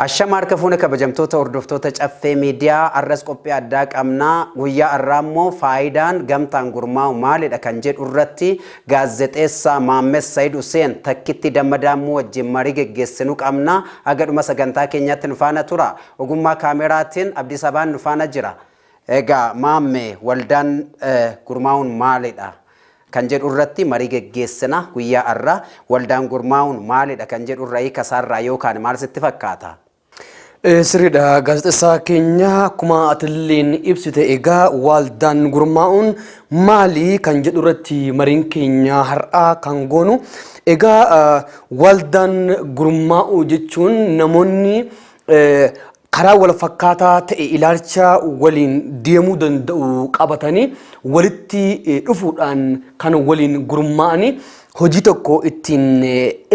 Ashama harka fuune, kabajamtoota hordoftoota Caffee Miidiyaa, arras qophii addaa qabnaa. Guyyaa har'aa immoo faayidaan gamtaan gurmaa'u maalidha kan jedhu irratti gaazexeessaa Maammes Sayid Huseen Takkitti Dammadaamuu wajjin marii geggeessinuu qabna. Haga dhuma sagantaa keenyaatti nu faana tura. Ogummaa kaameraatiin Abdii Sabaan nu faana jira. Egaa Maamme, waldaan gurmaa'uun maalidha kan jedhu irratti marii geggeessina guyyaa har'aa. Waldaan gurmaa'uun maalidha kan jedhu irra hiika isaarraa yookaan maal sitti fakkaata? Sirriidha, gaazexeessaa keenya, akkuma atilleen ibsite, egaa waldaan gurmaa'uun maali kan jedhu irratti mariin keenya har'aa kan goonu. Egaa waldaan gurmaa'uu jechuun namoonni karaa wal fakkaataa ta'e ilaalcha waliin deemuu danda'u qabatanii walitti dhufuudhaan kan waliin gurmaa'anii hojii tokko ittiin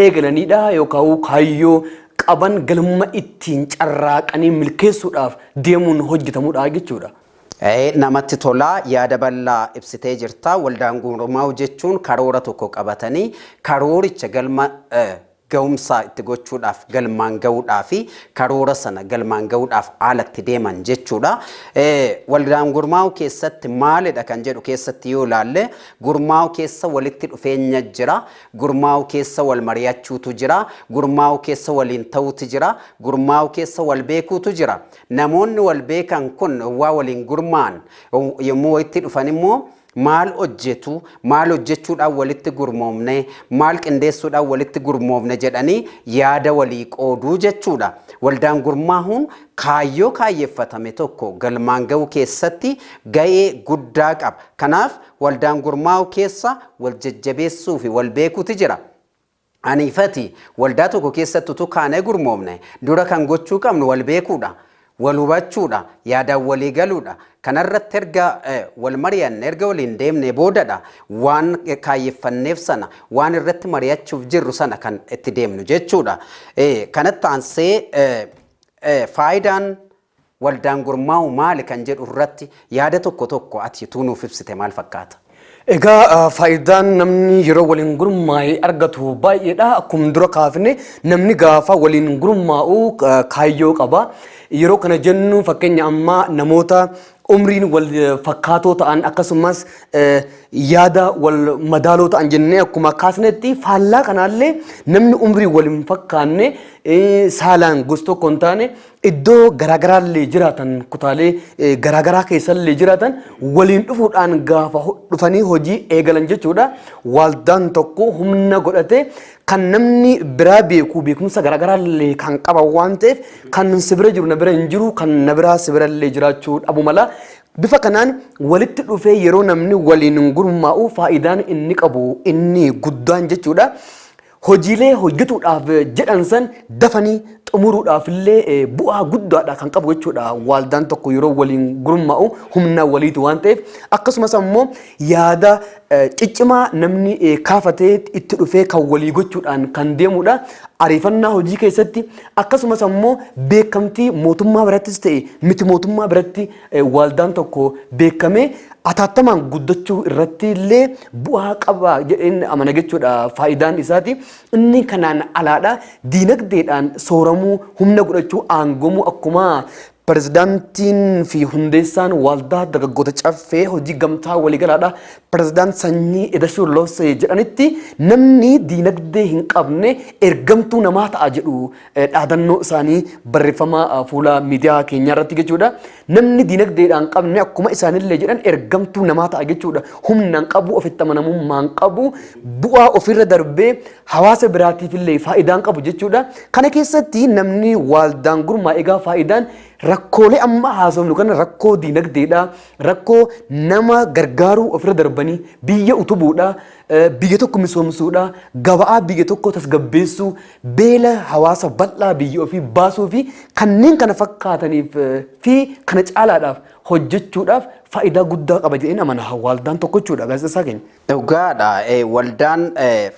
eegalanidha yookaan kaayyoo qaban galma ittiin carraaqanii milkeessuudhaaf deemuun hojjetamudha jechuudha. Namatti tola, yaada bal'aa ibsitee jirta. Waldaan gurmaa'u jechuun karoora tokko qabatanii karooricha galma ga'umsaa itti gochuudhaaf, galmaan ga'uudhaaf, fi karoora sana galmaan ga'uudhaaf haalatti deeman jechuudha. Waldaan gurmaa'u keessatti maalidha kan jedhu keessatti yoo ilaalle, gurmaa'u keessa walitti dhufeenya jira, gurmaa'u keessa wal mari'achuutu jira, gurmaa'u keessa waliin ta'uutu jira, gurmaa'u keessa wal beekuutu jira. Namoonni wal beekan kun waa waliin gurmaa'an yommuu walitti dhufan immoo maal hojjetu, maal hojjechuudhaan walitti gurmoomne, maal qindeessuudhaan walitti gurmoomne jedhanii yaada walii qooduu jechuudha. Waldaan gurmaahuun kaayyoo kaayyeffatame tokko galmaan ga'uu keessatti ga'ee guddaa qaba. Kanaaf waldaan gurmaa'u keessa wal jajjabeessuu fi wal beekuutu jira. Aniifati waldaa tokko keessatti utuu kaanee gurmoomne, dura kan gochuu qabnu wal beekuudha. Wal hubachuudha, yaadaan walii galuudha. Kanarratti erga wal mari'anne, erga waliin deemne boodadha waan kaayyeffanneef sana, waan irratti mari'achuuf jirru sana kan itti deemnu jechuudha. Kanatti aansee faayidaan waldaan gurmaa'u maali kan jedhu irratti yaada tokko tokko ati nuuf ibsite maal fakkaata? Egaa faayidaan namni yeroo waliin gurmaa'e argatu baay'eedha. Akkuma dura kaafne, namni gaafa waliin gurmaa'u kaayyoo qaba. Yeroo kana jennu, fakkeenya ammaa namoota umriin wal fakkaatoo ta'an akkasumas yaada wal madaaloo ta'an jennee akkuma kaasnetti, faallaa kanaallee namni umrii wal hin fakkaanne, saalaan gosa tokko hin taane, iddoo garaagaraallee jiraatan, kutaalee garaagaraa keessallee jiraatan waliin dhufuudhaan gaafa dhufanii hojii eegalan jechuudha. Waldaan tokko humna godhatee kan namni biraa beeku beekumsa garaagaraallee kan qaban waan ta'eef, kan si bira jiru na bira hin jiru, kan na biraa si birallee jiraachuu dhabu mala. Bifa kanaan walitti dhufee yeroo namni waliin gurmaa'u faayidaan inni qabu inni guddaan jechuudha, hojiilee hojjetuudhaaf jedhan san dafanii xumuruudhaaf illee bu'aa guddaadha kan qabu jechuudha. Waldaan tokko yeroo waliin gurmaa'u humna waliitu waan ta'eef, akkasumas ammoo yaada ciccimaa namni kaafatee itti dhufee kan walii gochuudhaan kan deemudha. Ariifannaa hojii keessatti akkasumas ammoo beekamtii mootummaa birattis ta'e miti mootummaa biratti waldaan tokko beekamee ataattamaan guddachuu irratti illee bu'aa qaba jedheen amana jechuudha faayidaan isaati. Inni kanaan alaadha, diinagdeedhaan sooramuu, humna godhachuu, aangomuu, akkuma pirezidaantiin fi hundeessaan Waldaa Dargaggoota Caffee Hojii Gamtaa Waliigalaadha, Pirezidaant Sanyii Edashuu Loosee jedhanitti, "Namni diinagdee hin qabne ergamtuu namaa ta'a" jedhu, dhaadannoo isaanii barreeffama fuula miidiyaa keenyaa irratti jechuudha. Namni diinagdeedhaan qabne, akkuma isaanillee jedhan, ergamtuu namaa ta'a jechuudha. Humna hin qabu, ofitti amanamummaa hin qabu, bu'aa ofirra darbee hawaasa biraatiif illee faayidaan qabu jechuudha. Kana keessatti namni waldaan gurmaa'e egaa faayidaan rakkoolee amma haasofnu kana, rakkoo diinagdeedha, rakkoo nama gargaaruu ofirra darbanii biyya utubuudha, biyya tokko misoomsuudha, gabaa biyya tokko tasgabbeessuu, beela hawaasa bal'aa biyya ofii baasuu fi kanneen kana fakkaataniif fi kana caalaadhaaf hojjechuudhaaf faayidaa guddaa qaba jedheen amana waldaan tokko jechuudha, gaazexessaa keenya. Dhugaadha. Waldaan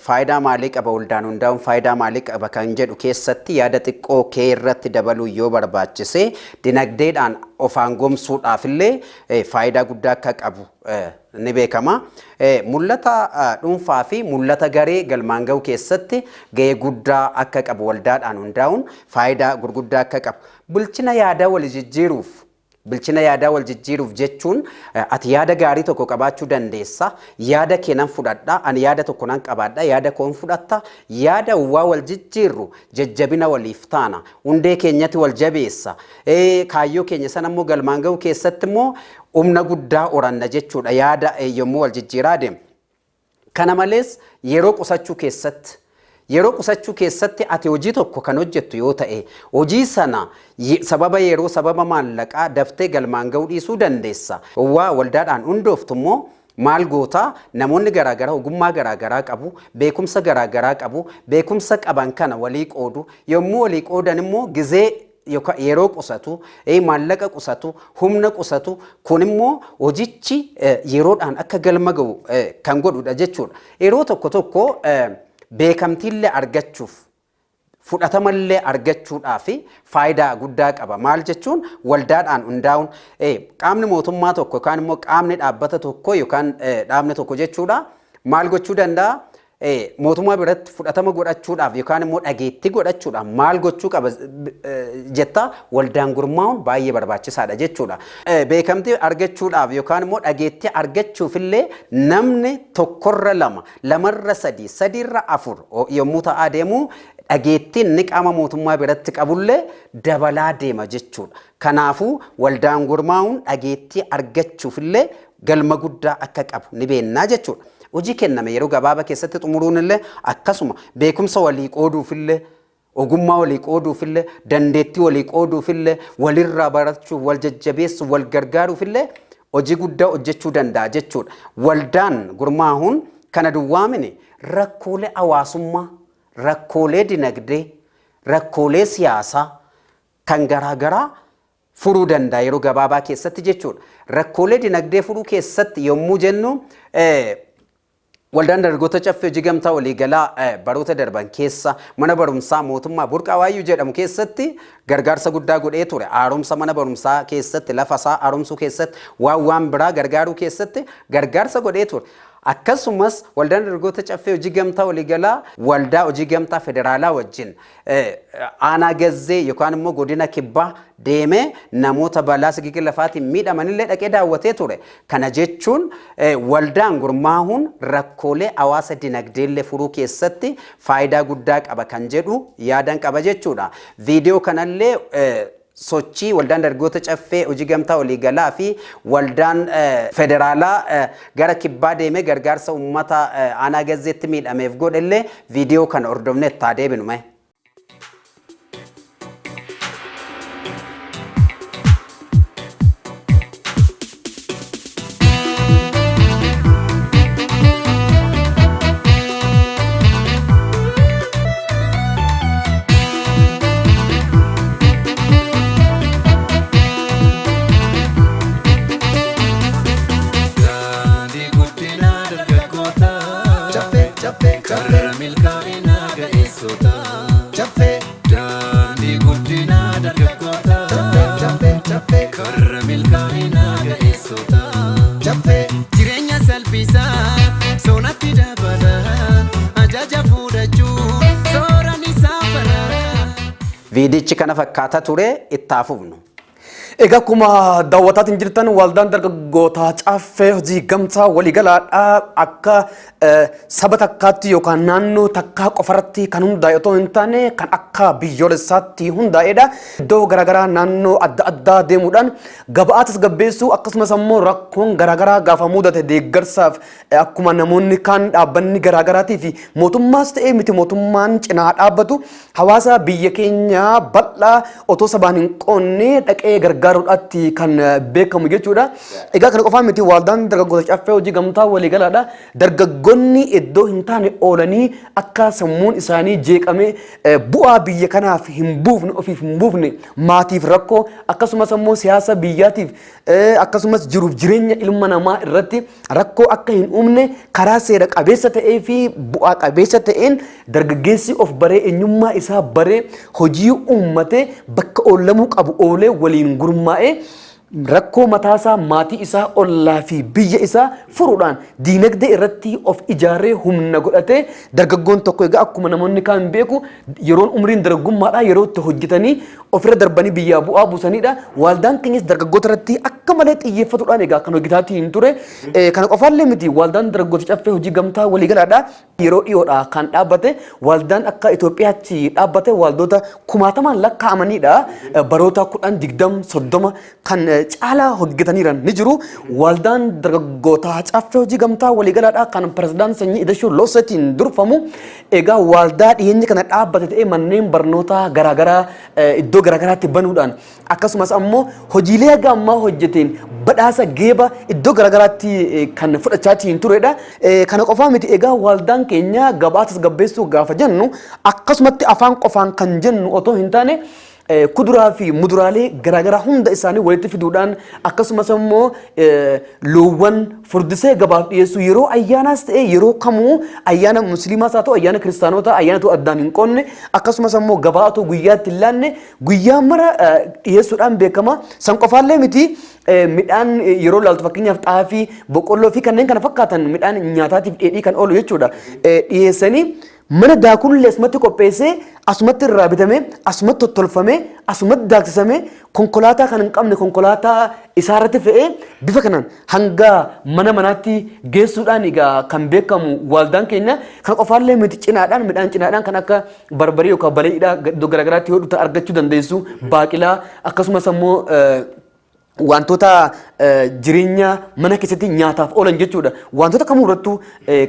faayidaa maalii qaba? Waldaan hundaa'uun faayidaa maalii qaba kan jedhu keessatti yaada xiqqoo kee irratti dabaluu yoo barbaachise, dinagdeedhaan of aangomsuudhaaf illee faayidaa guddaa akka qabu ni beekama. Mul'ata dhuunfaa fi mul'ata garee galmaan ga'uu keessatti ga'ee guddaa akka qabu waldaadhaan hundaa'uun faayidaa gurguddaa akka qabu. Bilchina yaadaa wal jijjiiruuf jechuun ati yaada gaarii tokko qabaachuu dandeessa. Yaada kee nan fudhadha, ani yaada tokko nan qabaadha, yaada koon fudhatta. Yaada waa wal jijjiirru jajjabina waliif taana. Hundee keenyatti wal jabeessa. Kaayyoo keenya sana immoo galmaan ga'uu keessatti immoo humna guddaa horanna jechuudha yaada yommuu wal jijjiiraa deemu. Kana malees yeroo qusachuu keessatti ati hojii tokko kan hojjettu yoo ta'e, hojii sana sababa yeroo, sababa maallaqaa daftee galmaan ga'uu dhiisuu dandeessa. Waa waldaadhaan hundooftu immoo maal gootaa? Namoonni garaagaraa ogummaa garaagaraa qabu, beekumsa garaagaraa qabu, beekumsa qaban kana walii qoodu. Yommuu walii qoodan immoo gizee yookaan yeroo qusatu, maallaqa qusatu, humna qusatu. Kun immoo hojichi yeroodhaan akka galma ga'u kan godhudha jechuudha. Yeroo tokko tokko beekamtiillee argachuuf, fudhatamallee argachuudhaaf faayidaa guddaa qaba. Maal jechuun, waldaadhaan hundaa'uun qaamni mootummaa tokko yookaan immoo qaamni dhaabbata tokko yookaan dhaabni tokko jechuudha, maal gochuu danda'a? Mootummaa biratti fudhatama godhachuudhaaf yookaan immoo dhageettii godhachuudhaaf maal gochuu qaba jetta? Waldaan gurmaa'uun baay'ee barbaachisaadha jechuudha. Beekamtii argachuudhaaf yookaan immoo dhageettii argachuufillee namni tokkorra lama, lamarra sadii, sadiirra afur yommuu ta'aa deemu, dhageettiin inni qaama mootummaa biratti qabullee dabalaa deema jechuudha. Kanaafuu waldaan gurmaa'uun dhageettii argachuufillee galma guddaa akka qabu ni beennaa jechuudha. Hojii kenname yeroo gabaabaa keessatti xumuruun illee akkasuma, beekumsa walii qooduufillee, ogummaa walii qooduufillee, dandeettii walii qooduufillee, walirraa barachuuf, wal jajjabeessuuf, wal gargaaruufillee hojii guddaa hojjechuu danda'a jechuudha. Waldaan gurmaa'uun kana duwwaamini, rakkoolee hawaasummaa, rakkoolee dinagdee, rakkoolee siyaasaa kan garaagaraa furuu danda'a yeroo gabaabaa keessatti jechuudha. Rakkoolee dinagdee furuu keessatti yommuu jennu, Waldaan Dargaggoota Caffee Hojii Gamtaa Waliigalaa baroota darban keessa mana barumsaa mootummaa Burqaa Waayyuu jedhamu keessatti gargaarsa guddaa godhee ture. Haaromsa mana barumsaa keessatti, lafa isaa haaromsuu keessatti, waan waan biraa gargaaruu keessatti gargaarsa godhee ture. Akkasumas Waldaan Dargaggoota Caffee Hojii Gamtaa Waliigalaa Waldaa Hojii Gamtaa Federaalaa wajjin aanaa Gazzee yookaan immoo godina Kibbaa deemee namoota balaa sigiga lafaatiin miidhamanillee dhaqee daawwatee ture. Kana jechuun waldaan gurmaa'uun rakkoolee hawaasa dinagdeellee furuu keessatti faayidaa guddaa qaba kan jedhu yaadan qaba jechuudha. Viidiyoo kanallee sochii Waldaan Dargaggoota Caffee Hojii Gamtaa Waliigalaa fi Waldaan Federaalaa gara Kibbaa deemee gargaarsa uummata aanaa Gazzeetti miidhameef godhellee viidiyoo kana hordofnee itti haa deebinu mee. Daandii guddinaa dargaggootaa. Caffee, caffee, caffee. Karra milkaa'inaa ga'eessotaa. Caffee. Daandii guddinaa dargaggootaa. Caffee, caffee. Karra milkaa'inaa ga'eessotaa. Caffee. Jireenya salphisaa soonatti dabala, ajaja fudhachuu sooran isaa fara. Viidichi kana fakkaata ture, itti haa fufnu. Egaa akkuma daawwataatiin jirtan, Waldaan Dargaggoota Caffee Hojii Gamtaa Waliigalaadhaa akka saba takkaatti yookaan naannoo takkaa qofarratti kan hundaa'e otoo hin taane, kan akka biyyoolessaatti hundaa'edha. Iddoo garaagaraa, naannoo adda addaa deemuudhaan gabaa tasgabbeessuu, akkasumas ammoo rakkoon garaagaraa gaafa mudate deeggarsaaf akkuma namoonni kaan dhaabbanni garaagaraatii fi mootummaas ta'ee miti mootummaan cinaa dhaabbatu, hawaasa biyya keenyaa bal'aa otoo sabaan hin qoonne dhaqee gargaaruudhaatti kan beekamu jechuudha. Egaa kana qofaa miti, Waldaan Dargaggoota Caffee Hojii Gamtaa Waliigalaadha. Dargaggoonni iddoo hin taane oolanii akka sammuun isaanii jeeqamee bu'aa biyya kanaaf hin buufne, ofiif hin buufne, maatiif rakkoo, akkasumas ammoo siyaasa biyyaatiif, akkasumas jiruuf jireenya ilma namaa irratti rakkoo akka hin uumne, karaa seera qabeessa ta'ee fi bu'aa qabeessa ta'een dargaggeessi of baree, eenyummaa isaa baree, hojii uummatee, bakka oolamuu qabu oolee, waliin gurmaa'ee Rakkoo mataasaa, maatii isaa, ollaa fi biyya isaa furuudhaan diinagdee irratti of ijaaree humna godhatee, dargaggoon tokko egaa akkuma namoonni kaan beeku yeroon umriin dargaggummaadhaa yeroo itti hojjetanii ofirra darbanii biyyaa bu'aa buusanidha. Waldaan keenyas dargaggoota irratti akka malee xiyyeeffatuudhaan egaa kan hojjetaatii hin ture. Kana qofaallee miti, waldaan dargaggoota Caffee Hojii Gamtaa Waliigalaadha. Yeroo dhiyoodha kan dhaabbate. Waldaan akka Itoophiyaatti dhaabbate waldoota kumaatamaan lakkaa'amanidha. Baroota 10, 20, 30 kan caalaa hojjetaniiran ni jiru. Waldaan dargaggoota Caffee Hojii Gamtaa Waliigalaadha kan pirezidaant Sanyii Idashuu Loosetiin durfamu. Egaa waldaa dhiyeenya kana dhaabbate ta'ee manneen barnootaa garaagaraa iddoo garaagaraatti banuudhaan, akkasumas ammoo hojiilee haga ammaa hojjeteen badhaasa geeba iddoo garaagaraatti kan fudhachaatii hin turedha. Kana qofaa miti, egaa waldaan keenya gabaa tasgabbeessuu gaafa jennu akkasumatti afaan qofaan kan jennu otoo hin taane, kuduraa fi muduraalee garaagaraa hunda isaanii walitti fiduudhaan, akkasumas immoo loowwan furdisee gabaaf dhiyeessuu, yeroo ayyaanaas ta'e yeroo kamuu, ayyaana musliimaas haa ta'u ayyaana kiristaanotaa, ayyaana addaan hin qoonne, akkasumas immoo gabaa otoo guyyaatti hin laanne guyyaa mara dhiyeessuudhaan beekama. San qofaallee miti, midhaan yeroo ilaaltu fakkeenyaaf xaafii, boqqolloo fi kanneen kana fakkaatan, midhaan nyaataatiif dheedhii kan oolu jechuudha. Dhiyeessanii mana daakuullee asumatti qopheessee, asumatti irraa bitamee, asumatti tottolfamee, asumatti daaksisamee, konkolaataa kan hin qabne konkolaataa isaarratti fe'ee bifa kanaan hanga mana manaatti geessuudhaan egaa kan beekamu waldaan keenya. Kan qofaallee miti, cinaadhaan midhaan cinaadhaan kan akka barbarii yookaan baleedhaa iddoo garaagaraatti yoo dhuftan argachuu dandeessu, baaqilaa, akkasumas ammoo wantoota jireenya mana keessatti nyaataaf oolan jechuudha. Wantoota kamuu irrattuu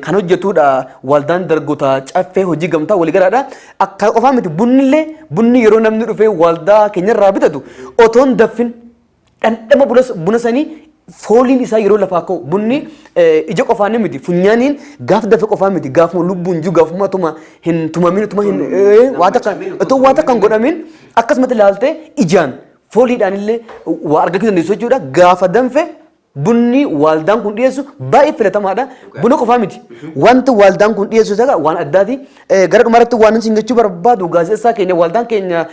kan hojjetudha waldaan dargaggoota Caffee Hojii Gamtaa Waliigalaadha. Akka qofaa miti, bunnillee, bunni yeroo namni dhufee waldaa keenyarraa bitatu otoo hin daffin dhandhama buna sanii, fooliin isaa yeroo lafaa ka'u, bunni ija qofaan miti, funyaaniin gaaf dafe qofaa miti, gaafuma lubbuun jiru, gaafuma tuma hin tumamin, tuma hin waa takka otoo waa takka hin godhamin akkasumatti ilaaltee ijaan fooliidhaan illee waa argachuu dandeessu jechuudha. Gaafa danfe bunni waldaan kun dhiyeessu baay'ee filatamaadha. Buna qofaa miti. Wanti waldaan kun dhiyeessu isa waan addaati. Gara dhumarratti waan isin jechuu barbaadu, gaazexessaa keenya, waldaan keenya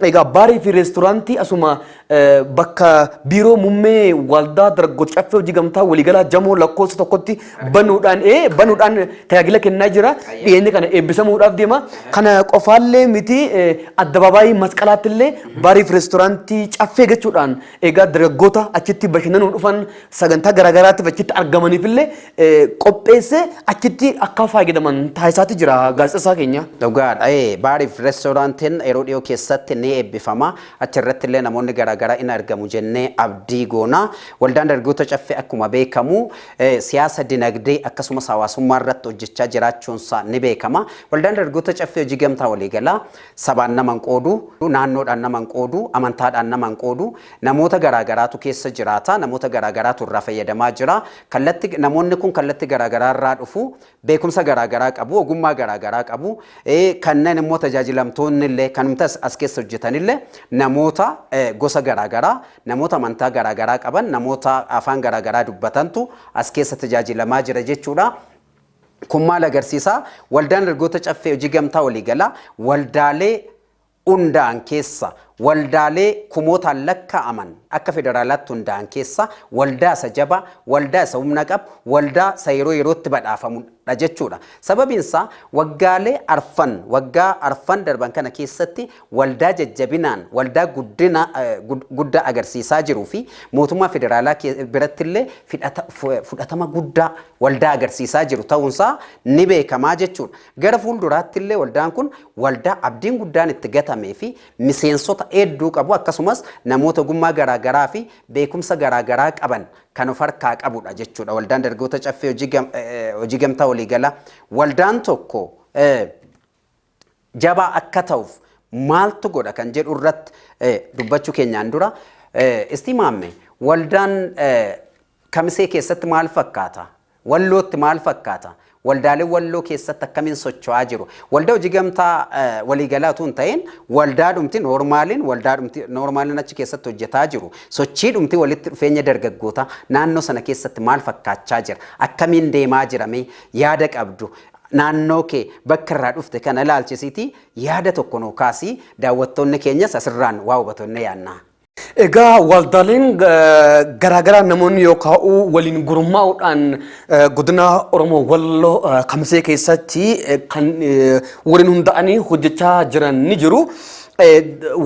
egaa baarii fi reesturaantii asuma bakka biiroo muummee waldaa dargaggoota Caffee Hojii Gamtaa Waliigalaa Jamoo lakkoofsa 1tti banuudhaan tajaajila kennaa jira. Dhiyeenya kana eebbisamuudhaaf deema. Kana qofaallee miti, addabaabaayii Masqalaatti illee baarii fi reesturaantii Caffee jechuudhaan egaa dargaggoota achitti bashannanuu dhufan, sagantaa garaagaraatiif achitti argamaniif illee qopheessee achitti akka fayyadaman taasisaati jira, gaazexessaa keenya. Dhugaadha. Baariif reestooraantiin yeroo dhiyoo keessatti ni eebbifama. Achirratti illee namoonni garaagaraa in argamu jennee abdii goona. Waldaan dargaggoota Caffee akkuma beekamu siyaasa, dinagdee akkasumas hawaasummaa irratti hojjechaa jiraachuunsaa ni beekama. Waldaan dargaggoota Caffee Hojii Gamtaa Waliigalaa sabaan nama hin qoodu, naannoodhaan nama hin qoodu, amantaadhaan nama hin qoodu, namoota garaagaraatu keessa jiraata, namoota garaagaraatu irraa fayyadamaa jira. Kallatti namoonni kun kallatti garaagaraa irraa dhufu, beekumsa garaagaraa qabu, ogummaa garaagaraa qabu. Kanneen immoo tajaajilamtoonni illee, kanumti as keessa hojjetan illee namoota gosa garaagaraa, namoota amantaa garaagaraa qaban, namoota afaan garaagaraa dubbatantu as keessa tajaajilamaa jira jechuudha. Kun maal agarsiisa? Waldaan dargaggoota Caffee Hojii Gamtaa Waliigalaa waldaalee hundaa'an keessa, waldaalee kumootaan lakkaa'aman akka federaalaatti hundaa'an keessa waldaa isa jabaa, waldaa isa humna qabu, waldaa isa yeroo yerootti badhaafamudha jechuudha. Sababiin isaa waggaalee arfan, waggaa arfan darban kana keessatti waldaa jajjabinaan, waldaa guddina guddaa agarsiisaa jiruu fi mootummaa federaalaa biratti illee fudhatama guddaa waldaa agarsiisaa jiru ta'uunsaa ni beekamaa jechuudha. Gara fuulduraatti illee waldaan kun waldaa abdiin guddaan itti gatamee fi miseensota hedduu qabu, akkasumas namoota ogummaa garaagaraa fi beekumsa garaagaraa qaban kan of harkaa qabudha jechuudha. Waldaan dargaggoota Caffee Hojii Gamtaa Waliigalaa, waldaan tokko jabaa akka ta'uuf maaltu godha kan jedhu irratti dubbachuu keenyaan dura, isti maamme, waldaan Kamisee keessatti maal fakkaata? Wallootti maal fakkaata? Waldaaleen Walloo keessatti akkamiin socho'aa jiru? Waldaa hojii gamtaa waliigalaa utuu hin ta'in waldaa dhumti noormaaliin, waldaa dhumti noormaaliin achi keessatti hojjetaa jiru. Sochii dhumti walitti dhufeenya dargaggootaa naannoo sana keessatti maal fakkaachaa jira? Akkamiin deemaa jira mee yaada qabdu? Naannoo kee bakka irraa dhufte kana ilaalchisiitii yaada tokko nuu kaasii, daawwattoonni keenyas asirraan waa hubatonnee yaadna. Egaa waldaaleen garaagaraa namoonni yookaan waliin gurmaa'uudhaan godina Oromoo Walloo Kamisee keessatti kan waliin hunda'anii hojjechaa jiran ni jiru.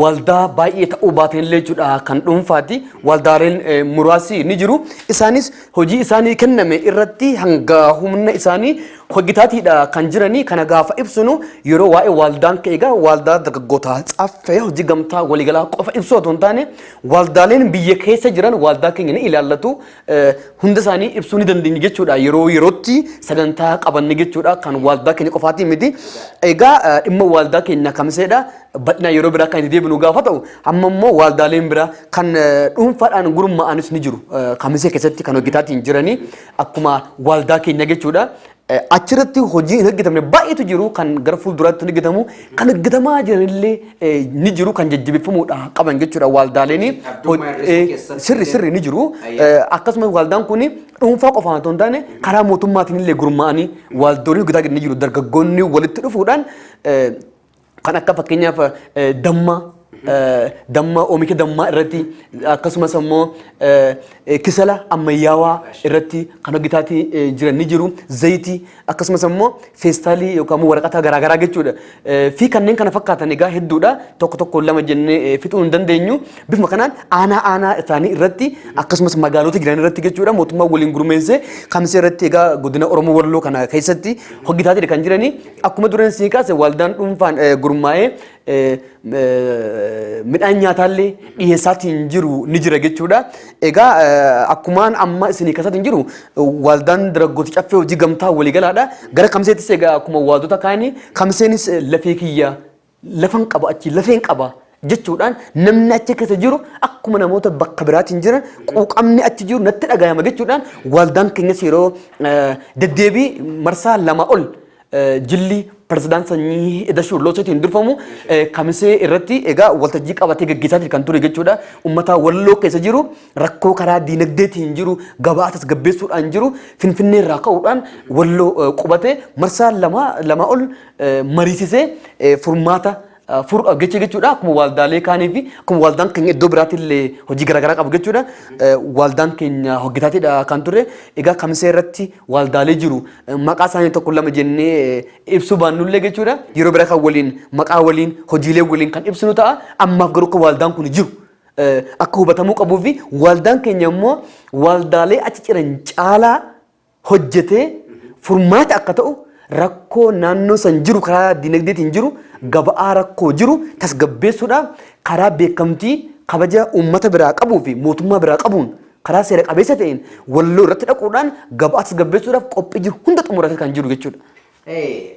Waldaa baay'ee ta'uu baatan illee jechuudha kan dhuunfaati. Waldaaleen muraasi ni jiru. Isaanis hojii isaanii kenname irratti hanga humna isaanii hojjetaatiidha kan jiranii. Kana gaafa ibsinu yeroo waa'ee waldaan ka'e egaa waldaa dargaggootaa Caffee hojii gamtaa waliigalaa qofa ibsuu otoo hin taane waldaaleen biyya keessa jiran waldaa keenya ni ilaallatu, hunda isaanii ibsuu ni dandeenya jechuudha. Yeroo yerootti sagantaa qabanne jechuudha, kan waldaa keenya qofaatii miti. Egaa dhimma waldaa keenya Kamiseedha. Bal'inaan yeroo biraa kan itti deebinu gaafa ta'u, amma immoo waldaaleen biraa kan dhuunfaadhaan gurmaa'anis ni jiru. Kamisee keessatti kan hojjetaatiin jiranii akkuma waldaa keenya jechuudha. Achirratti hojii hin hojjetamne baay'eetu jiru, kan gara fuulduraatti hin hojjetamu, kan hojjetamaa jiranillee ni jiru, kan jajjabeeffamuudha qaban jechuudha waldaaleen. Addummaa hir'isuu keessatti Sirri sirri ni jiru. Akkasumas waldaan kun dhuunfaa qofaan otoo hin taane karaa mootummaatiin illee gurmaa'anii waldoolii hojjetaa jiran ni jiru. Dargaggoonni walitti dhufuudhaan kan akka fakkeenyaaf damma, oomisha dammaa irratti, akkasumas immoo kisala ammayyaawaa irratti kan hojjetaatii jiran ni jiru. Zayitii, akkasumas immoo feestaalii yookaan immoo waraqata garaagaraa jechuudha. Fi kanneen kana fakkaatan egaa hedduudha. Tokko tokko lama jennee fixuu hin dandeenyu. Bifuma kanaan aanaa aanaa isaanii irratti, akkasumas magaalota jiran irratti jechuudha, mootummaa waliin gurmeessee Kamisee irratti egaa godina Oromoo Walloo kana keessatti hojjetaatii kan jiranii. Akkuma dureen sii kaase, waldaan dhuunfaan gurmaa'ee midhaan nyaataallee dhiyeessaatiin jiru ni jira jechuudha. Egaa akkumaan amma isinii kaasaatiin jiru waldaan dargaggoota Caffee hojii gamtaa waliigalaadha. Gara Kamiseettis egaa akkuma waldota kaanii Kamiseenis lafee kiyya lafan qaba, achi lafeen qaba jechuudhaan, namni achi keessa jiru akkuma namoota bakka biraatiin jiran quuqamni achi jiru natti dhagayama jechuudhaan, waldaan keenyas yeroo deddeebii marsaa 2 ol jilli pirezidaant Sanyii Idashuu Looseetiin durfamu Kamisee irratti egaa waltajjii qabatee gaggeessaa kan ture jechuudha. Uummata Walloo keessa jiru rakkoo karaa diinagdeetiin jiru gabaa tasgabbeessuudhaan jiru Finfinnee irraa ka'uudhaan Walloo qubate marsaa 2 ol mariisisee furmaata furuudhaaf jecha jechuudha. Akkuma waldaalee kaanii fi akkuma waldaan keenya iddoo biraatti illee hojii garaagaraa qabu jechuudha. Waldaan keenya hojjetaatidha kan ture. Egaa Kamisee irratti waldaalee jiru maqaa isaanii tokko lama jennee ibsuu baannullee jechuudha. Yeroo biraa kan waliin maqaa waliin hojiilee waliin kan ibsinu ta'a. Ammaaf garuu akka waldaan kun jiru akka hubatamuu qabuu fi waldaan keenya immoo waldaalee achi jiran caalaa hojjetee furmaata akka ta'u, rakkoo naannoo san jiru karaa dinagdeetiin jiru, gaba'aa rakkoo jiru tasgabbeessuudhaaf karaa beekamtii kabaja uummata biraa qabuu fi mootummaa biraa qabuun karaa seera qabeessa ta'een Walloo irratti dhaquudhaan gabaa tasgabbeessuudhaaf qophii jiru hunda xumuratee kan jiru jechuudha.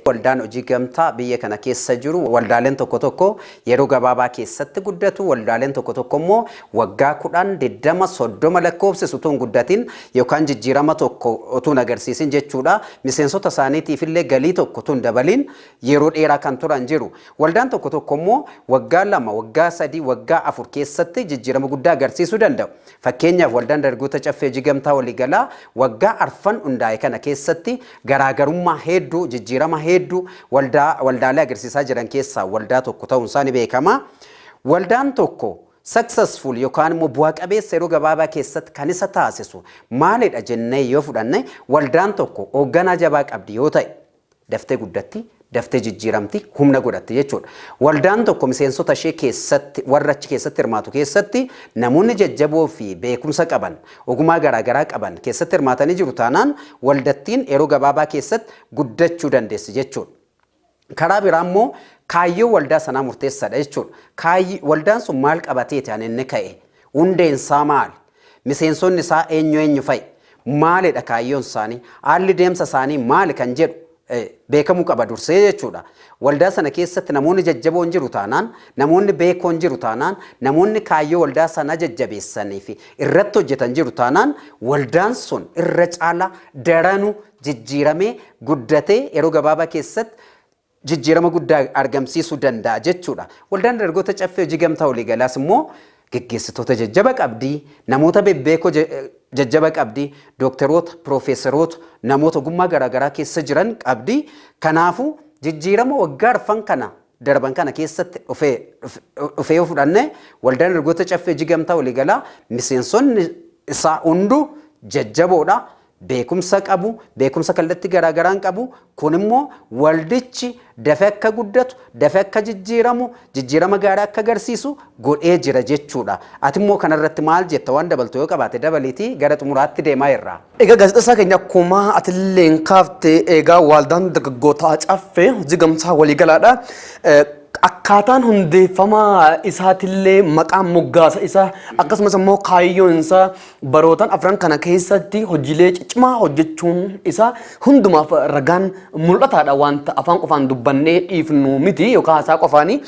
Waldaan hojii gamtaa biyya kana keessa jiru, waldaaleen tokko tokko yeroo gabaabaa keessatti guddatu, waldaaleen tokko tokko immoo waggaa 10, 20, 30 lakkoofsisu utuu hin guddatin yookaan jijjiirama tokko utuu hin agarsiisin jechuudha. Miseensota isaaniitiif illee galii tokko utuu hin dabaliin yeroo dheeraa kan turan jiru. Waldaan tokko tokko immoo waggaa 2, waggaa 3, waggaa 4 keessatti jijjiirama guddaa agarsiisuu danda'u. Fakkeenyaaf, waldaan dargaggoota Caffee hojii gamtaa waliigalaa waggaa arfan hundaa'e kana keessatti garaagarummaa hedduu, jijjiirama hedduu waldaa waldaalee agarsiisaa jiran keessaa waldaa tokko ta'uun isaa ni beekama. Waldaan tokko successful yookaan immoo bu'a qabeessa yeroo gabaabaa keessatti kan isa taasisu maalidha jennee yoo fudhanne, waldaan tokko hoogganaa jabaa qabdi yoo ta'e daftee guddatti, daftee jijjiiramti, humna godhatti jechuudha. Waldaan tokko miseensota ishee keessatti, warra achi keessatti hirmaatu keessatti namoonni jajjaboo fi beekumsa qaban, ogummaa garaagaraa qaban keessatti hirmaatanii jiru taanaan waldattiin yeroo gabaabaa keessatti guddachuu dandeessi jechuudha. Karaa biraa immoo kaayyoo waldaa sanaa murteessaadha jechuudha. Waldaan sun maal qabateeti an inni ka'e? Hundeen isaa maali? Miseensonni isaa eenyu eenyu fa'i? Maalidha kaayyoon isaanii? Haalli deemsa isaanii maali kan jedhu beekamuu qaba dursee jechuudha. Waldaa sana keessatti namoonni jajjaboon jiru taanaan, namoonni beekoon jiru taanaan, namoonni kaayyoo waldaa sanaa jajjabeessanii fi irratti hojjetan jiru taanaan, waldaan sun irra caalaa daranu jijjiiramee guddatee yeroo gabaabaa keessatti jijjiirama guddaa argamsiisuu danda'a jechuudha. Waldaan dargaggoota Caffee hojii gamtaa waliigalaas immoo geggeessitoota jajjaba qabdi, namoota bebbeekoo jajjaba qabdi, dookteroota, piroofeesaroota, namoota ogummaa garaagaraa keessa jiran qabdi. Kanaafuu jijjiirama waggaa arfan kana darban kana keessatti dhufee yoo fudhanne, waldaan dargaggoota Caffee Hojii Gamtaa Waliigalaa miseensonni isaa hunduu jajjaboodha. Beekumsa qabu, beekumsa kallattii garaagaraan qabu. Kun immoo waldichi dafee akka guddatu, dafee akka jijjiiramu, jijjiirama gaarii akka agarsiisu godhee jira jechuudha. Ati immoo kanarratti maal jetta? Waan dabaltu yoo qabaate dabaliitii gara xumuraatti deemaa jirra. Egaa gaazexessaa keenya, akkuma atillee kaafte, egaa waldaan dargaggoota Caffee Hojii Gamtaa Waliigalaadha. Akkaataan hundeeffama isaatillee, maqaan moggaasa isaa, akkasumas immoo kaayyoon isaa, barootaan afran kana keessatti hojiilee ciccimaa hojjechuun isaa hundumaaf ragaan mul'ataadha, wanta afaan qofaan dubbannee dhiifnu miti yookaan haasaa qofaanii.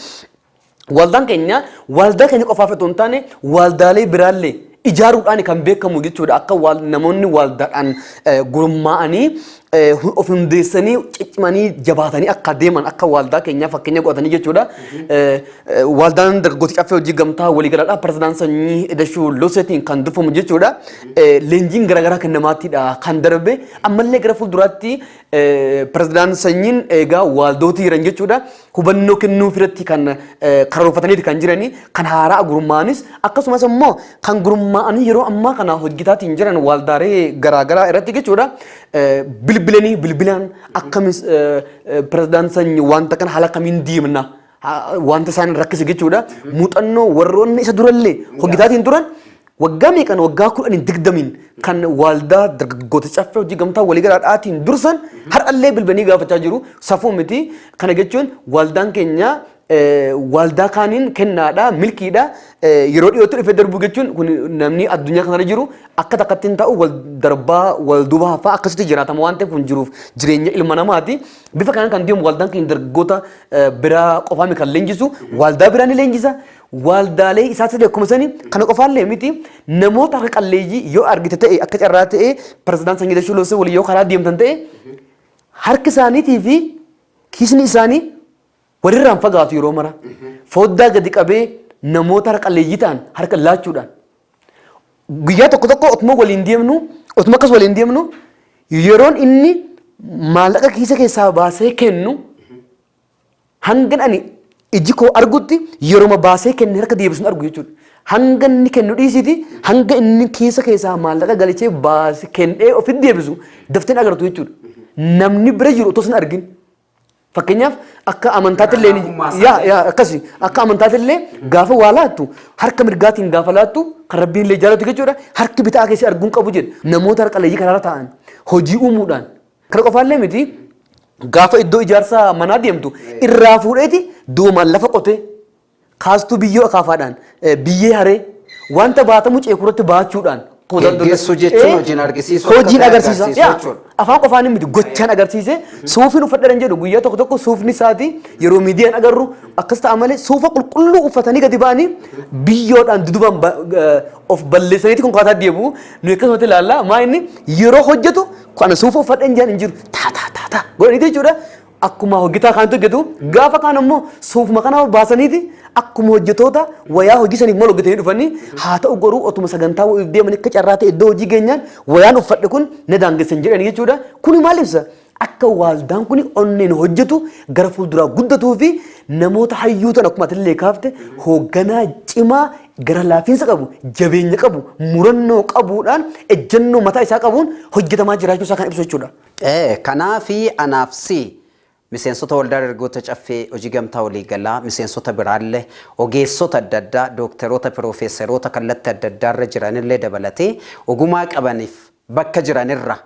Waldaan keenya waldaa keenya qofaaf otoo hin taane waldaalee biraallee ijaaruudhaan kan beekamu jechuudha. Akka namoonni waldaadhaan gurmaa'anii of hundeessanii ciccimanii jabaatanii akka deeman akka waldaa keenyaa fakkeenya godhatanii jechuudha. Waldaan dargaggoota Caffee Hojii Gamtaa Waliigalaadha. Pireezidaan Sanyii Edashuu Loseetiin kan durfamu jechuudha. Leenjiin garaagaraa kennamaatiidha kan darbe. Ammallee gara fuulduraatti pireezidaan Sanyiin egaa waldootii jiran jechuudha. Hubannoo kennuuf irratti kan karoorfataniiti kan jiranii, kan haaraa gurmaa'anis, akkasumas immoo kan gurmaa'anii yeroo ammaa kana hojjetaatiin jiran waldaalee garaagaraa irratti jechuudha. Bilbilanii bilbilaan akkamis pireezidaan Sanyii wanta kana haala kamiin deemna, wanta isaan rakkise jechuudha. Muuxannoo warroonni isa durallee hojjetaatiin turan waggaa meeqan, waggaa 10, 20n kan waldaa dargaggoota Caffee Hojii Gamtaa Waliigalaadhaatiin dursan har'allee bilbilanii gaafachaa jiru. Safuu miti. Kana jechuun waldaan keenya waldaa kaaniin kennaadha, milkiidha. Yeroo dhiyootti dhufee darbuu jechuun kun namni addunyaa kanarra jiru akka takkatti hin ta'u, wal darbaa wal duuba hafaa akkasitti jiraatama waan ta'eef kun jiruuf jireenya ilma namaati. Bifa kanaan kan deemu waldaan keenya dargaggoota biraa qofaami kan leenjisu, waldaa biraa ni leenjisa. Waldaalee isaas illee akkuma sani. Kana qofaallee miti, namoota harka qalleeyyii yoo argite ta'e, akka carraa ta'e pireezidaan Sanyii Dashuu Loosee waliin yoo karaa deemtan ta'e, harki isaaniitii fi kiisni isaanii walirraan fagaatu yeroo mara. Fooddaa gadi qabee namoota harka qalleeyyii ta'an harka laachuudhaan. Guyyaa tokko tokko otuma waliin deemnu, otuma akkas waliin deemnu, yeroon inni maallaqa kiisa keessaa baasee kennu hangan ani iji koo argutti yeroma baasee kenne harka deebisuun argu jechuudha. Hanga inni kennu dhiisiti, hanga inni kiisa keessaa maallaqa galchee baase kennee ofitti deebisu dafteen agartu jechuudha. Namni bira jiru otoo sin argin. Fakkeenyaaf akka amantaatti illee yaa yaa akkasi, akka amantaatti illee gaafa waa laattu harka mirgaatiin gaafa laattu kan Rabbiin illee jaalatu jechuudha. Harki bitaa keessa arguun qabu jedha. Namoota harka qalleeyyii karaarra taa'an hojii uumuudhaan. Kana qofaallee miti, gaafa iddoo ijaarsa manaa deemtu irraa fuudheeti doomaan lafa qotee, kaastuu biyyoo akaafaadhaan biyyee haree, wanta baatamu ceekurratti baachuudhaan. Geggeessuu jechuun hojiin argisiisuu akka Hojiin ta'e agarsiisa. agarsiisuu Yaa, jechuudha. Afaan qofaan miti, gochaan agarsiise. Suufiin uffadhan jedhu, guyyaa tokko tokko suufni isaati yeroo miidiyaan agarru akkas ta'a malee, suufa qulqulluu uffatanii gadi ba'anii biyyoodhaan dudubaan of balleessaniiti konkolaataa deebi'u. Nuyi akkasumatti ilaalla. Maa inni yeroo hojjetu kana suufa uffadhan jedhan hin jiru. Taa taa taa taa godhaniiti jechuudha. Akkuma hojjetaa kaanitti hojjetu, gaafa kaan immoo suufuma kana baasaniiti akkuma hojjetoota wayaa hojii saniif malu hojjetanii dhufanii. Haa ta'u garuu otuma sagantaa wayiif deeman akka carraa ta'e iddoo hojii geenyaan wayaan uffadhe kun na daangessan jedhanii jechuudha. Kuni maal ibsa? Akka waldaan kun onneen hojjetu, gara fuulduraa guddatuu fi namoota hayyuu ta'an, akkuma atillee kaafte, hoogganaa cimaa gara laafiinsa qabu, jabeenya qabu, murannoo qabuudhaan, ejjennoo mataa isaa qabuun hojjetamaa jiraachuu isaa kan ibsu jechuudha. Kanaafi anaaf si miseensota waldaa dargaggoota Caffee Hojii Gamtaa Waliigalaa, miseensota biraallee, ogeessota adda addaa, dookteroota, piroofeeseroota kallattii adda addaarra jiranillee dabalatee ogumaa qabaniif bakka jiranirra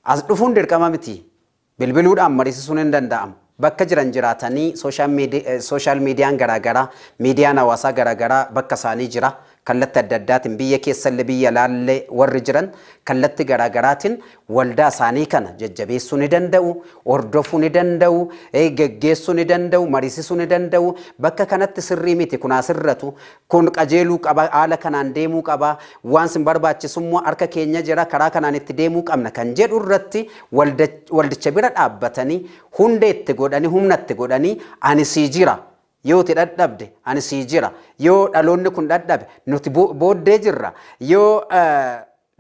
as dhufuun dirqama miti. Bilbiluudhaan mariisisuun hin danda'amu. Bakka jiran jiraatanii social mediaan garaagaraa, miidiyaan hawaasaa garaagaraa bakka isaanii jira. Kallattii adda addaatiin biyya keessallee biyya alaallee warri jiran kallattii garaagaraatiin waldaa isaanii kana jajjabeessuu ni danda'u, hordofuu ni danda'u, geggeessuu ni danda'u, mariisisuu ni danda'u. Bakka kanatti sirrii miti, kun asirratu, kun qajeeluu qaba, haala kanaan deemuu qaba, waan sin barbaachisummoo harka keenya jira, karaa kanaan itti deemuu qabna kan jedhu irratti waldicha bira dhaabbatanii hundee itti godhanii, humna itti godhanii, ani sii jira. Yoo itti dadhabde ani sii jira. Yoo dhaloonni kun dadhabe nuti booddee jirra. Yoo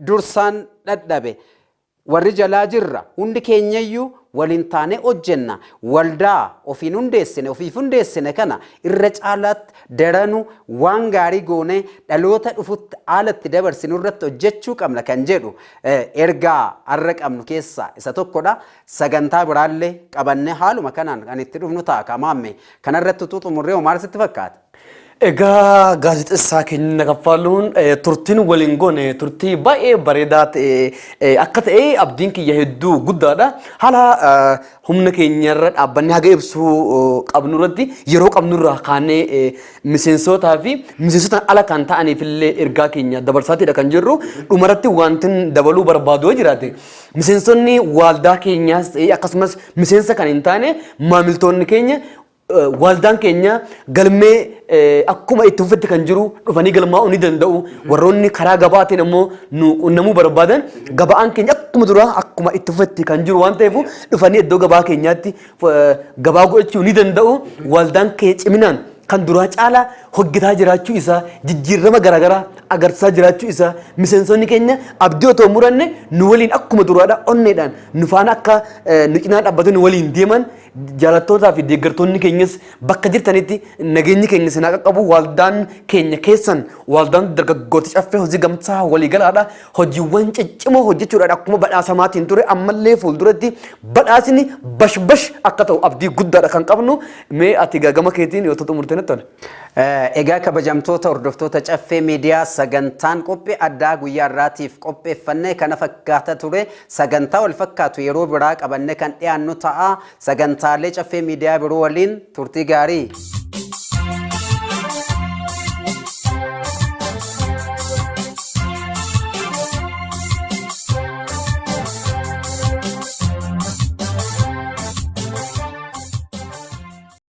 dursaan dadhabe warri jalaa jirra. Hundi keenyayyuu Waliin taanee hojjenna. Waldaa ofiin hundeessine, ofiif hundeessine kana irra caalaatti daranu waan gaarii goonee dhaloota dhufutti haala itti dabarsinu irratti hojjechuu qabna kan jedhu ergaa har'a qabnu keessaa isa tokkodha. Sagantaa biraallee qabannee haaluma kanaan kan itti dhufnu ta'a kamaamme. Kanarratti utuu xumurree maal sitti fakkaata? Egaa gaazexessaa keenya Kaffaaluun, turtiin waliin goone turtii baay'ee bareedaa ta'e akka ta'e abdiin kiyya hedduu guddaadha. Haala humna keenyarra dhaabbanni haga ibsuu qabnu irratti yeroo qabnurraa kaanee miseensotaa fi miseensota ala kan ta'aniif illee ergaa keenya dabarsaatiidha kan jirru. Dhumarratti wanti dabaluu barbaadu yoo jiraate, miseensonni waldaa keenyaas ta'e akkasumas miseensa kan hin taane maamiltoonni keenya, waldaan keenya galmee akkuma itti fufetti kan jiru, dhufanii galmaa'uu ni danda'u. Warroonni karaa gabaatiin immoo nu qunnamuu barbaadan, gabaan keenya akkuma duraa akkuma itti fufetti kan jiru waan ta'eef dhufanii iddoo gabaa keenyaatti gabaa godhachuu ni danda'u. Waldaan keenya ciminaan kan duraa caalaa hojjetaa jiraachuu isaa, jijjiirama garaagaraa agarsiisaa jiraachuu isaa, miseensonni keenya abdii otoo muranne nu waliin akkuma duraadha onneedhaan nu faana akka nu cinaa dhaabbatanii nu waliin deeman, jaalattootaa fi deeggartoonni keenyas bakka jirtanitti nageenyi keenya sinaa qaqqabu. Waldaan keenya keessan, waldaan dargaggoota Caffee Hojii Gamtaa Waliigalaadha. Hojiiwwan ciccimoo hojjechuudhaan akkuma badhaasamaatiin ture ammallee fuulduratti badhaasni bashbash akka ta'u abdii guddaadha kan qabnu. Mee ati gama keetiin yoo xumurte natti tola. Egaa kabajamtoota hordoftoota Caffee Miidiyaa, sagantaan qophii addaa guyyaa har'aatiif qopheeffanne kana fakkaata ture. Sagantaa wal fakkaatu yeroo biraa qabanne kan dhiyaannu ta'a. Sagantaalee Caffee Miidiyaa biroo waliin turtii gaarii.